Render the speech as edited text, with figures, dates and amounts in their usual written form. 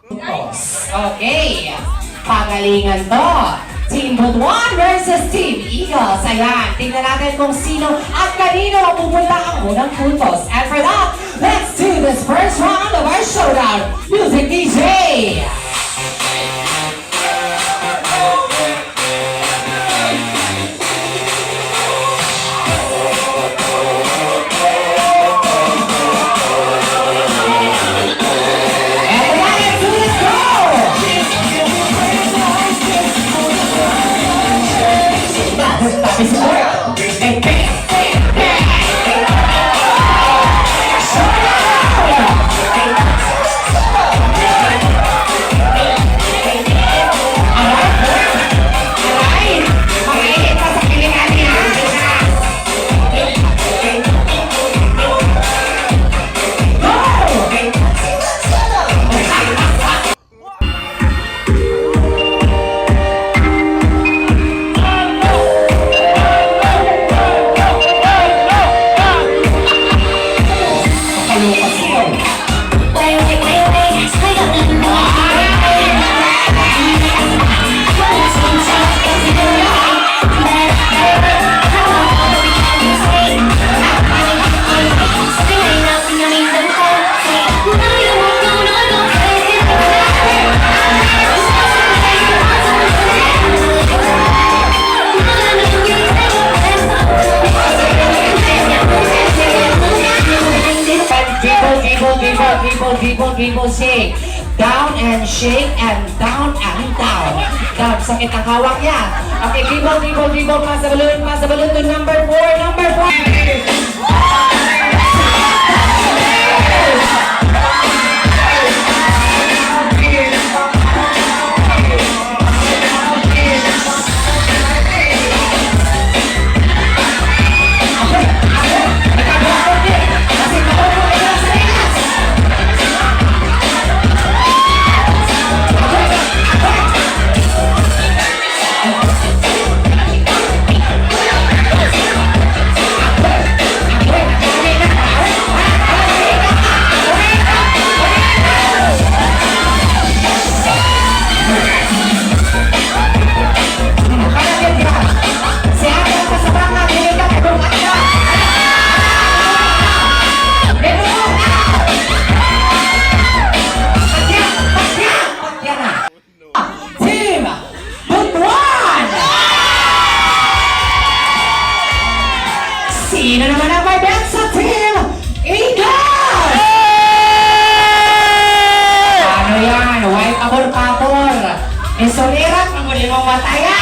Puntos. Okay. Pagalingan to. Team Butuan versus Team Eagles. Ayan, tingnan natin kung sino at kanino mapupunta ang unang puntos. And for that, let's do this first round of our showdown. Music DJ! Eto na, let's do this, go! Tapis mo. Bang, bang, bang, bang! Showdown! Aray! Aray! Mainit pa sa kilingan niya! Go! Kaloka siya. Wait, wait, wait, wait. I got the Dribble, dribble, dribble, dribble, dribble, dribble, shake. Down and shake and down and down. Down, sakit ang hawak niya. Okay, dribble, dribble, dribble, pass the balloon to number 4, number 4. Kasi kaupo ka sa ligas. Kalagyan ka. Si Ate ang kasabanga, dili ka kay Bung Ata. Pero, Patya! Patya! Patya na! Team Butuan! Sino naman ang may bet sa Team Eagles? Ano yan? White pabor-pabor. Isolira, pamuli mong mataya.